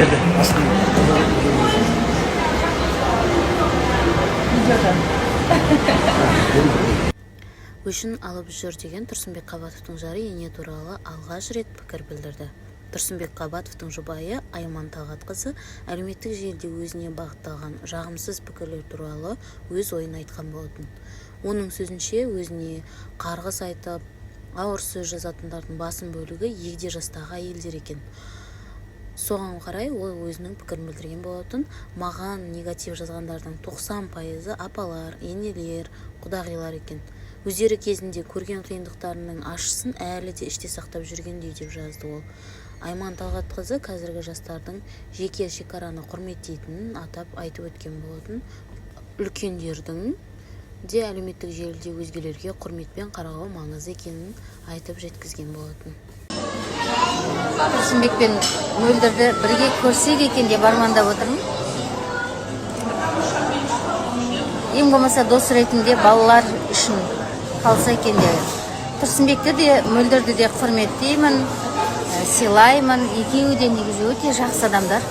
Астында. Өшін алып жүр деген Тұрсынбек Қабатовтың жары Ене туралы алғаш рет пікір білдірді. Тұрсынбек Қабатовтың жұбайы Айман Талғатқызы әлеуметтік желіде өзіне бағытталған жағымсыз пікірлер туралы өз ойын айтқан болатын. Оның сөзінше, өзіне қарғыс айтып, ауыр сөз жазатындардың басым бөлігі егде жастағы әйелдер екен. Соған қарай ол өзінің пікірін білдірген болатын. Маған негатив жазғандардың 90%-ы апалар, енелер, құдағилар екен. Өздері кезінде көрген қиындықтарының ащысын әлі де іште сақтап жүргендей, деп жазды ол. Айман Талғатқызы қазіргі жастардың жеке шекараны құрметтейтінін атап айтып өткен болатын. Үлкендердің де әлеуметтік желіде өзгелерге құрметпен қарауы маңызды екенін айтып жеткізген болатын. Тұрсынбек пен Мөлдірді бірге көрсек екен деп армандап отырмын. Ең болмаса дос ретінде балалар үшін қалса екен деп. Тұрсынбекті де, Мөлдірді де құрметтеймін, сыйлаймын. Екеуі де негізі өте жақсы адамдар.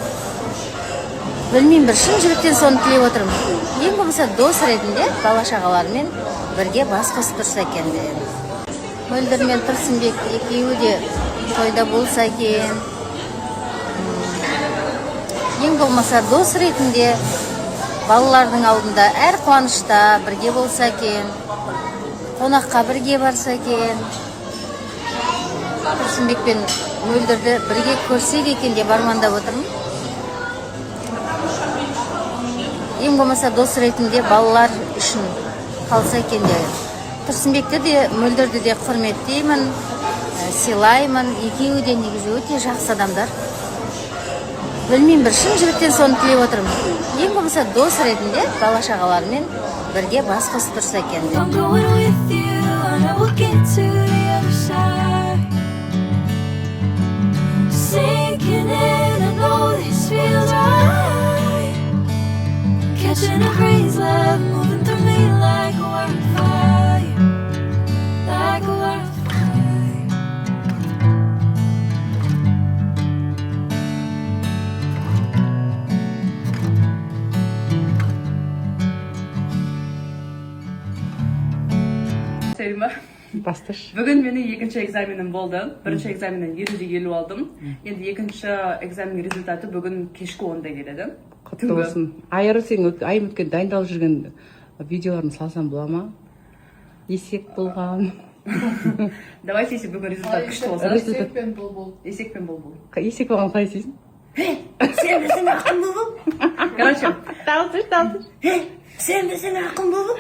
Білмеймін, бір шын жүректен соны тілеп отырмын. Ең болмаса дос ретінде бала шағаларымен бірге бас қосып тұрса екен деп. Мөлдір мен Тұрсынбек екеуі де тойда болса екен. Ең болмаса дос ретінде балалардың алдында әр қуанышта бірге болса екен, қонаққа бірге барса екен. Тұрсынбек пен Мөлдірді бірге көрсек екен деп армандап отырмын. Ең болмаса дос ретінде балалар үшін қалса екен деп. Тұрсынбекті де, Мөлдірді де құрметтеймін, сыйлаймын. Екеуі де негізі өте жақсы адамдар. Білмеймін, бір шын жүректен соны тілеп отырмын. Ең болмаса дос ретінде бала шағаларымен бірге бас қосып тұрса екен деп. I'm going with you, I know we'll get to the other side. Sinking in, I know this feels right. Catching a breeze, love moving through me like a wildfire, like a wildfire. Сөйлеймін ба? Басташы. Бүгін менің екінші экзаменім болды. Бірінші экзаменнен 50 де 50 алдым. Енді екінші экзаменнің результаты бүгін кешкі 10-да келеді. Құтты болсын, Айыры. Сен айым өткен дайындалып жүрген видеоларын салсам бола ма? Есек болған. Давайте, если бүгін результат күшті болса. Результат. Есек пен бұлбұл. Есек пен бұлбұл. Есек болған қалай істейсің? Сен білсең, ақын бұлбұл. Короче, Дауысы, дауысы. Сен білсең, ақын бұлбұл.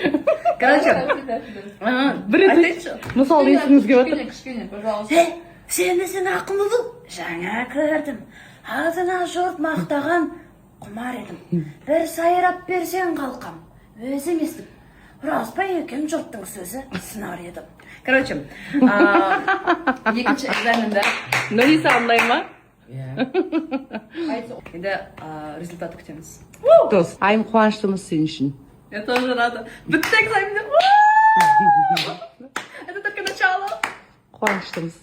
Короче, Бір рет. Айтайыншы. Мысалы, ескіңіз келіп жатыр. Кішкене, кішкене, пожалуйста. Сен білсең, ақын бұлбұл. Жаңа көрдім. Алдына жұрт мақтаған құмар едім. Бір сайрап берсең, қалқам. Өзім естіп. Рас па екен жұрттың сөзі, сынар едім. Короче, екінші экзаменді Нұрисә ұнай ма? Енді результат күтеміз. Дос Айым, қуаныштымыз сен үшін. Я тоже рада. Бітті экзамендер. Это только начало. Қуаныштымыз.